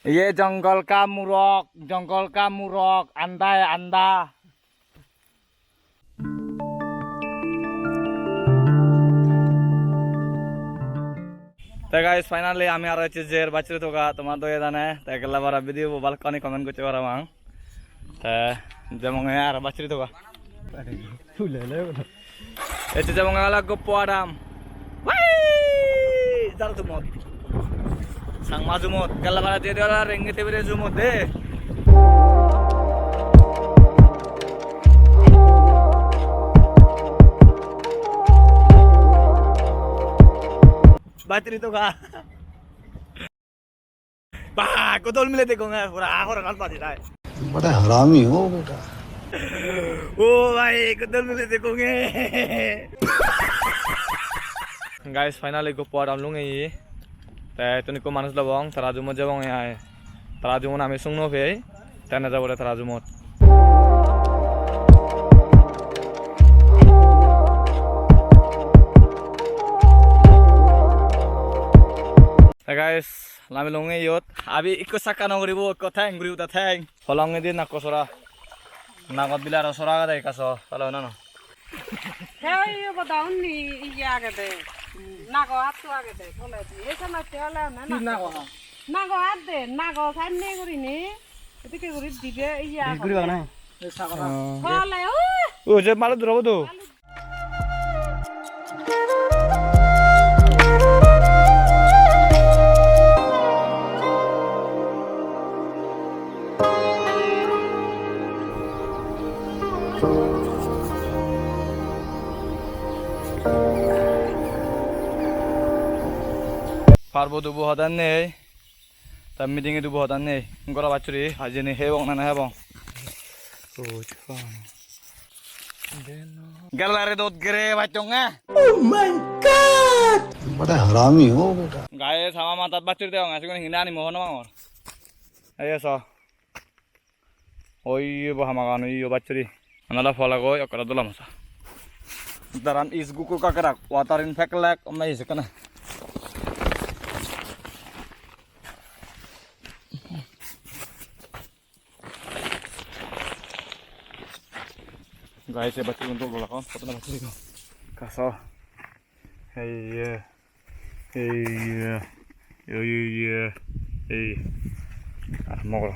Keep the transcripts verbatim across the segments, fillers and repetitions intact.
ये जंगल का मुरग, जंगल का मुरग, अंडा है, अंडा। Te guys, finally ami aro ecche jer bachchuri toga, tomar doye dane. Te gella bara video bo balokkani comment gocche parapang. Te jemon aro bachchuri toga. Ecche jemon aro goppo adam. Wai! Jar jumot. Changma jumot. Gella bara diye diye aro rengi tebire jumot de. Bachchuri toga. Bah, ekko dol mile degonge, pura horogan badi dai. बड़ा हरामी हो बेटा। O bhai, ekko dol mile degonge. Guys, finally goppo adam lungeye. Te ittun ekko manuj lobong, tara jumot jebonge ai. Tara jumot ami sung no pei, te nejebode tara jumot. Te guys, lami longe iyot. Abi ikko sakka no guribo, ikko theng guribo ta theng. Holongedi nakko sora. Nagot bile aro sora agede ekka so. Tale ono no. He oi obo da undi iye agede. Nago atto agede toledi. Ei senotte ole one nago. Nago atde, nago sanne gurinei. Edikke guri dibe iye agede. Guri bana. Ei sagor. Tole, uh! O je malu duro do. Parbo dubo hodan nei. Ta meeting-e dubo hodan nei. Gora bachchuri, hajeni hebong na na hebong. Gella re dot gere bachchonge. Oh my God! बड़ा हरामी हो बेटा। Guys, ama matat bachchuri degong, sigun hine ani mo hobor no pangor. Ei so. Oi, bo hamagan, oi, yo bachchuri. Anala phola goi, okra dola masa. Daran is guku kakerak, water in pheklek, omna is kana. Guys, e bachchuri gun dol dol agon, kotona bachchuri gun. Kaso. Hey, yeah. Hey, yeah. Hey, yeah. Hey. Ah, mogol.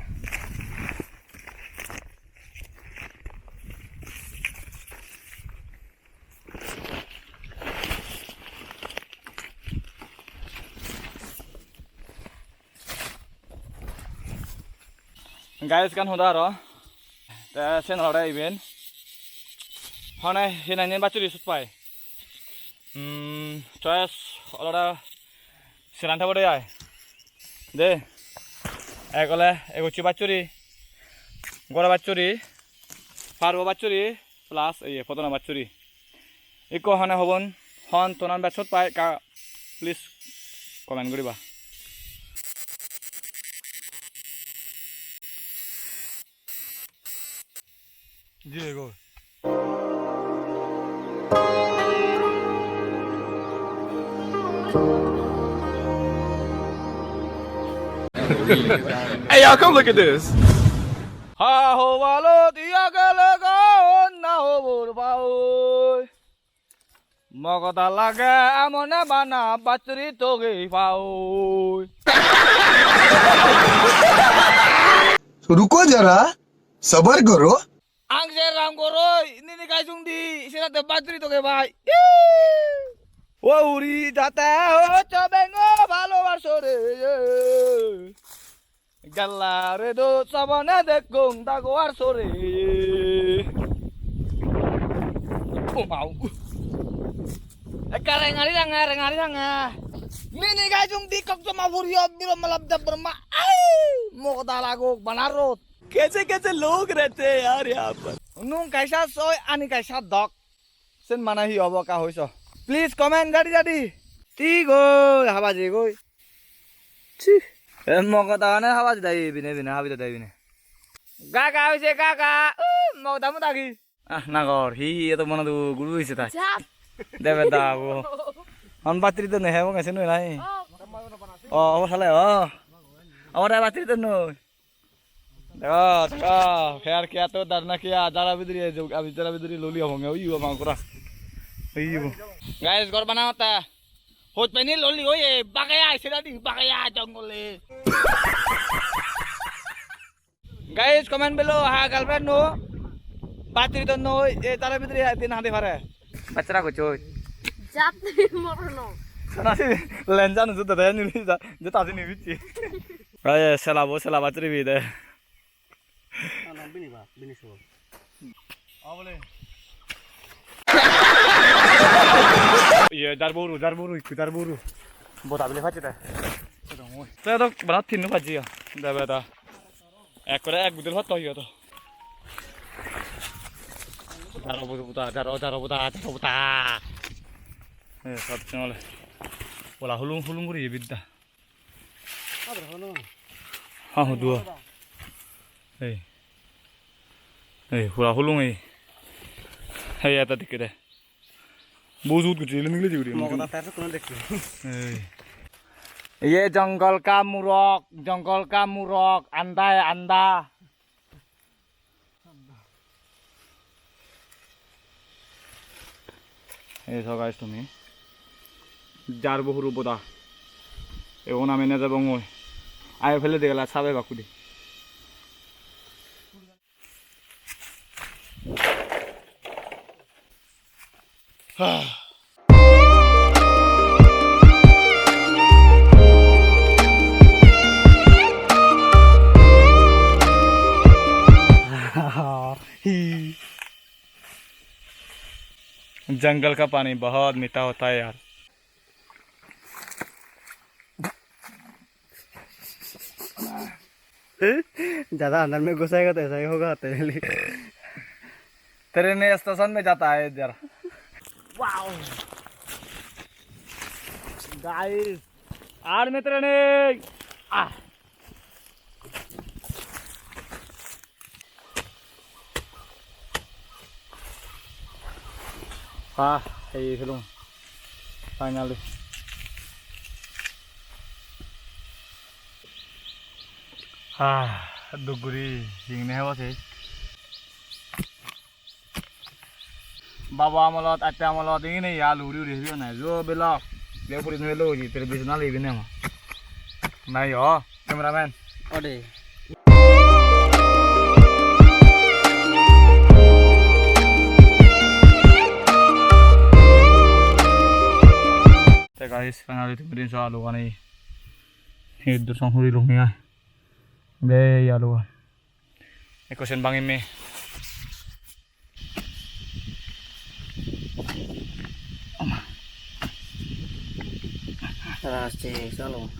Guys, ekkan hoda aro. Te sen olode iben. Hone hinanne bachchuri sut pai. Hmm, choice olode seran thebo de ai. De. Ek ole egucchi bachchuri. Gora bachchuri. Parbo bachchuri. Plus, iye, potona bachchuri. Ikko hone hobon, hon tonan bechot pai ekka, please comment guriba. Ji ego. Hey, y'all, come look at this. Ha ho balo diya gele go na ho bor paoi. Mogoda lage amone bana bachuri toge paoi. रुको जरा, सबर करो। Ang se ram goroi, nini kai sung di, sira te bachuri toge bai. O uri date ho chobengo balo bar sore. Galla re do sabone dekkong dago ar sore. O mau. Ekka rengari ranga, rengari ranga. Nini gai jung di kok joma puriyo biro malap jabber ma. Ai, mogoda lagok banarot. कैसे कैसे लोग रहते हैं यार यहाँ पर। Nung kaisa soi ani kaisa dok. Sen mane hi obo ekka hoi so. Please comment jadi jadi. Ti goi, habaji goi. Chi. E mogoda ne habaji dai bine bine, habi dai bine. Gaga hoise gaga. Uh, mogoda mo dagi. Ah, nagor, hi hi eto mone du guru hoise tai. Jap. Debe da bo. Hon batri to ne hebo ngese noi nai. Oh. Oh, obo sale, oh. Amar e battery to noi. Dekho, dekho, hair care to dar na kiya, jara bidire, jo, abi jara bidire loli hobonge, ui, ui, ama gora. Ui, ui. Guys, gor banangota. Hot pani loli oye, bagaya, sira di, bagaya, jongole. Guys, comment below, ha, girlfriend no? Battery to noi, e, jara bidire, din hadi pare. Bachara gochoi. Jat morono. Sana si, lenja no, juta daya ni, juta, juta si ni bichi. Aye, sela bo, sela battery bi de. Ala bini ba, bini so. Abole. Ye, jar boru, jar boru, ikku jar boru. Boda bile pacche de. Te dok bana tinno pacche ya. Debe da. Ekkore ek bidil hotto hoye to. Jaro buda, jaro, jaro buda, jaro buda. Eh, sab chole. Bola hulung hulung guri bidda. Ha, hudu. Ei. Ei, pura hulung ei. Ei, eta dikke de. Bujut guti ilu migli jiguri. Mogoda ter kono dekki. Ei. Ye jongol ka murok, jongol ka murok, anda hai anda. Ei so guys tumi. Jar bo huru boda. Egun ami nejebongoi. Ai pele de gela sabe bakudi. जंगल का पानी बहुत मीठा होता है यार। ज्यादा अंदर में घुसाएगा तो ऐसा ही होगा, तेरे लिए। Train station में जाता है इधर। Wow। Guys, army training। Ah। Ah, ei pelung. Finally. Ah, duk guri, hingni hebo se. Baba amolot, atte amolot, ingini alu uri uri hebi onai. Jo belok. Be puri nelo ji, tere bisna lebi ne ma. Nai o, cameraman. Ode. Te guys, finally tumi din so alu ani. Iddur song huri lung ya. Be alu. Ekko sen bangim me. Rase salo.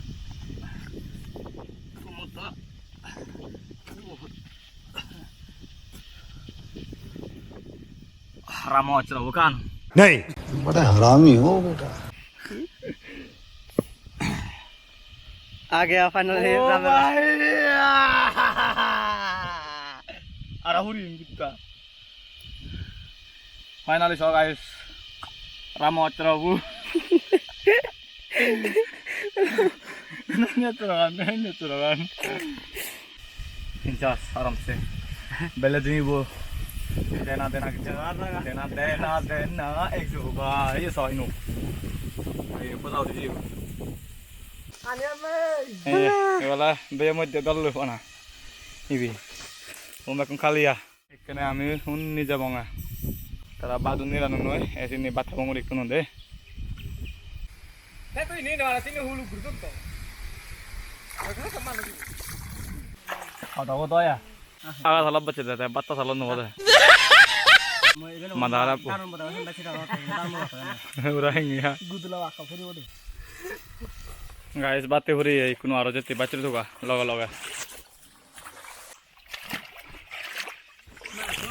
Ramo achra bukan. नहीं। बड़ा हरामी हो बेटा। आ गया finally। Oh my God। Ara huri gutta. Finally, so guys, Ramo Achra bu. Nanya turagan, nanya turagan. Pinchas, aram se. Bele dini bo. Dena, dena, dena, dena, dena, dena, ek jo ba, ye so inu. Ye, pota uthi ji. Ani ame. Eh, iwala, be moddhe dol lo pana. Ibi. Umekun khaliya. Ekkene ami undi jebonge. Tara badun niranonnoi, e sindi bhat habong guri ikkunu de. Te tui ni na, tini hulu guri dun to. Hoda hoda ya. Aga salot bacche de, te bhatta salot no de. Madara po. Ura hingi ya. Gudula waka puri ode. Guys, bhatte puri ikkunu aro jetti bacche duga, loge loge.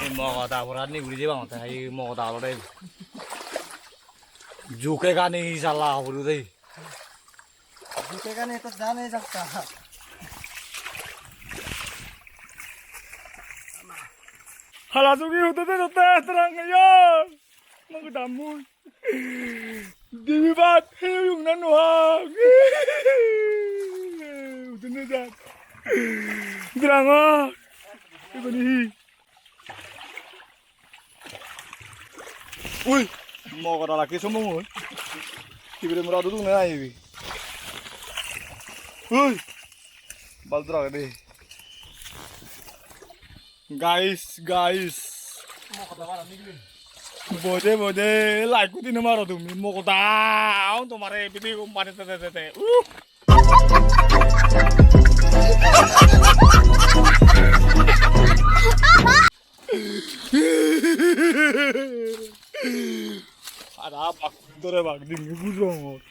Ei mogoda pura niguri jebang te, ei mogoda olode. Juke gani sala hobor de. Juke gani to jane jakta. Hala jugi hudu de te terang yo. Mogoda mui. Dibi bat, heyung na nohak. Udine jat. Drangor. Ibeni hi? Ui, mogoda lagi sombong oi. Ibere mora duduk na ibi. Ui, bal drang de. Guys, guys. Bode, bode, like kudi no maro tumi. Mogoda, on tomare video company te, te, te, te. Uh. Ara bak dore bak dim gurongor.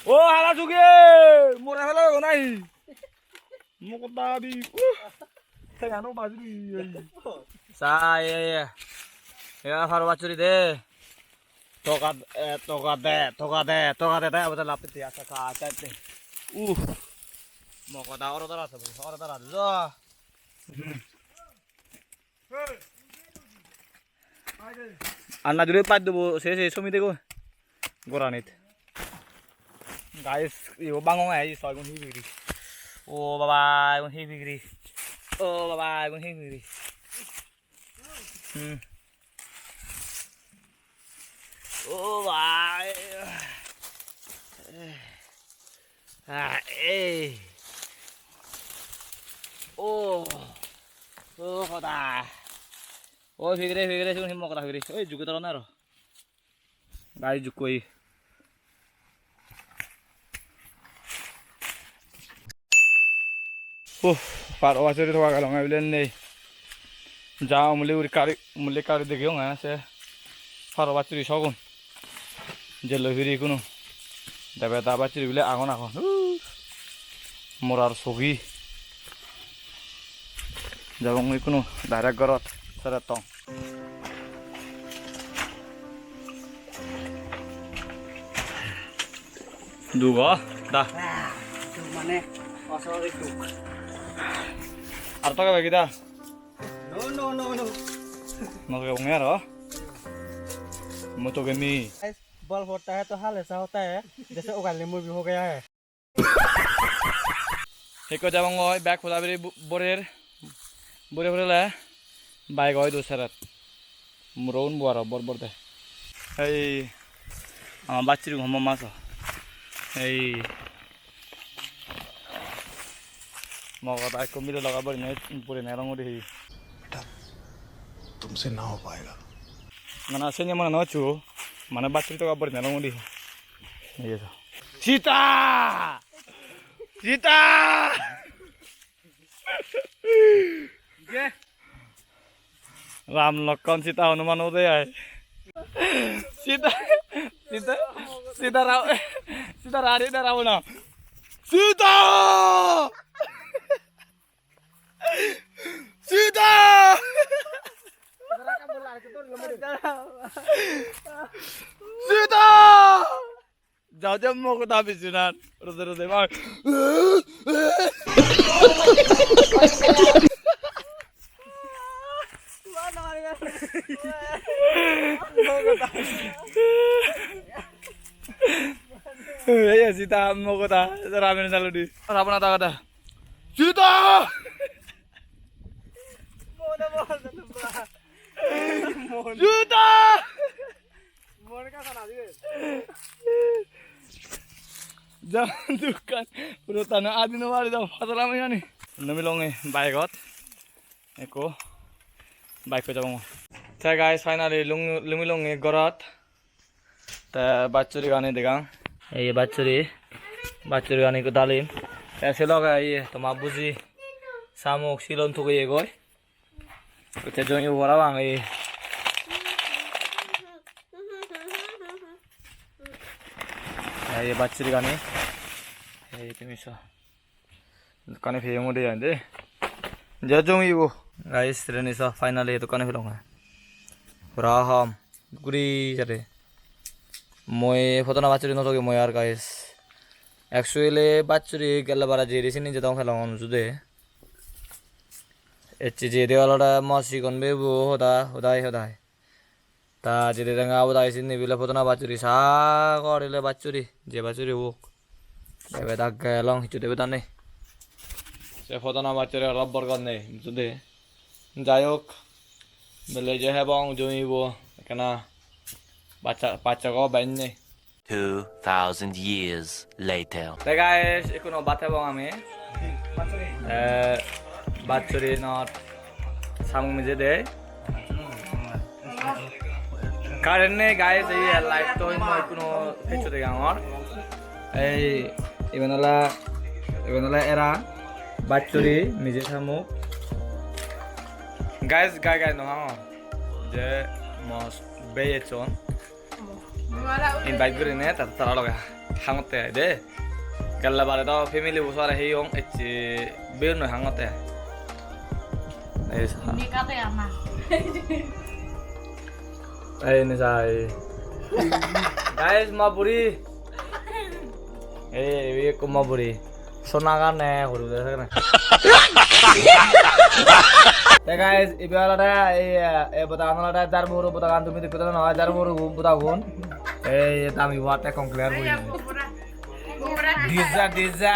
O hala suge, mora hala go nai. Mogoda di. Uh. Tengano bajuri. Sa, ye, ye. Ya, pharo bachuri de. Toga, eh, toga de, toga de, toga de, de, abada lapit de, asa ka, asa de. Uh. Mogoda oro dara sa, oro dara sa. Anna jure paj dobo, se, se, somi dego. Goranit. Guys, ibo bangong ai, so igun hi bigri. O baba, igun hi bigri. O baba, igun hi bigri. Hmm. O baba. Ah, eh. O. O, hoda. O, bigri, bigri, sigun hi mogoda bigri. Oi, juge toron aro. Gai jukkoi. Uh, pharo bachuri toga gelong ebile nei. Ja umuli uri kari, umuli kari degeyong, eh, se pharo bachuri sogun. Jelloi piri kuno. Debe da bachuri bile agon, agon. Uh, morar sogi. Jabong ikkunu direct gorot serettong. Dugo, da. Ah, duk mane, oswabik duk. Ar toge bagi da? No, no, no, no. No toge bonge aro? Mo toge ni. Guys, bol porta hai to hal aisa hota hai. Jaise ugalli murgi ho gaya hai. Hekko jabongoi bag hoda biri bu-, borer. Bore porele bike oi do seret. Muro un bo aro bor bor de. Ei ama bachchuri homo maso. Ei mogoda ekko mile loga borine, borine rong udi hi. बेटा, तुमसे ना हो पाएगा। Nana seni mone no chu, mane bachchuri toga borine rong udi hi. Ei so. Sita! Sita! Ram Lokkon Sita Hanuman ode ai. Sita, Sita, Sita Ra-, Sita Rani da Ravana. Sita! Sita! Sita! Jao, jao, mogoda bisunan. Rode, rode, bang. Ei, Sita, mogoda, ramen saludi. Ravana da, da. Sita! Sita! Jam dukkan. Puro tana adi no mari dam, patala mani. Lumi longe bike-ot. Ekko bike-ot jabong. Te guys, finally lung-, lumi longe gorot. Te bachchuri gani degang. Ei bachchuri, bachchuri gani ekko dalim. Te se loge iye toma buji, samuk, silon tugeye goi. Te jongi bo parapang ei. Ei bachchuri gani. Ei tumi so. Dukkani peyong ode ai de. Je jongi bo. Guys, reni so finally dukkani pelong ai. Pura hom. Guri jare. Mui podona bachchuri no togi mui ar guys. Actually bachchuri gelle bara jiri sini jedong pelong on jude. Ecche jede olode mo sigon bebo hoda, hodai, hodai. Ta jede tenga obodai sinni bile podona bachchuri sagor ile bachchuri, je bachchuri ok. Ebe dak gelong hissu debe dani. Se podana bacchore aro borgot nei, bujjode. Jai hok, bele je hebong jumibo, ekkena baccha, bacchago benne. Two thousand years later. Te guys, ekkuno bhat hebong ami. Eh, bacchuri not samung mije de. Current nei guys, ei light to moi ekkuno hissu degangor. Ei iben ole, iben ole era bacchuri mije samuk. Guys, gai gai no hangor. Je mos bey echon. Invite gurinei ta-, tara loge hangotte ai de. Gelle bare do family bo sore heyong, ecche beyo noi hangotte. Ei sa-, Ini kate ama. Ei ni sai. Guys, ma buri. Ei, ei ekko ma buri. Sona gane, huru de sagane. Te guys, ibe olode, ei, eh, ei bodagan olode Jarmuru bodagan, tumi dekko de noi, Jarmuru bodagun. Ei, dami watte kon clear guri. Dija, dija.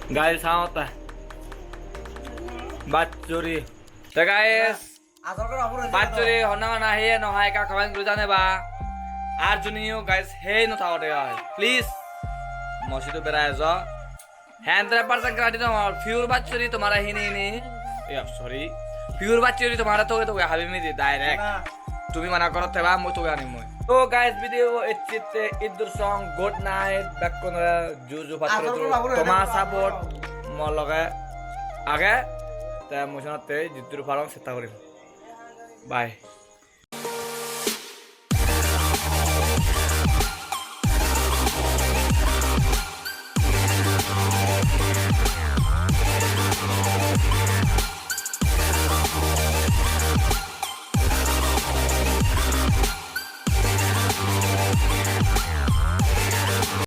Guys, saotte. Bacchuri. Te guys, bacchuri honna honna heye no hai ekka comment guri janeba. Ar juniyo guys hei no thagode oi. Please. Mo sidu bera ejo. Hundred percent guarantee dongor. Pure bacchuri tomare hini hini. Yeah, sorry. Pure bacchuri tomare toge toge habi midi direct. Tumi mana gorot theba, mui toge anim mui. To guys, video bo ecchitte iddur song. Good night. Bekkunore juju patro. Toma support mo loge age. Te mui senotte jiddur parong setta gurim. Bye.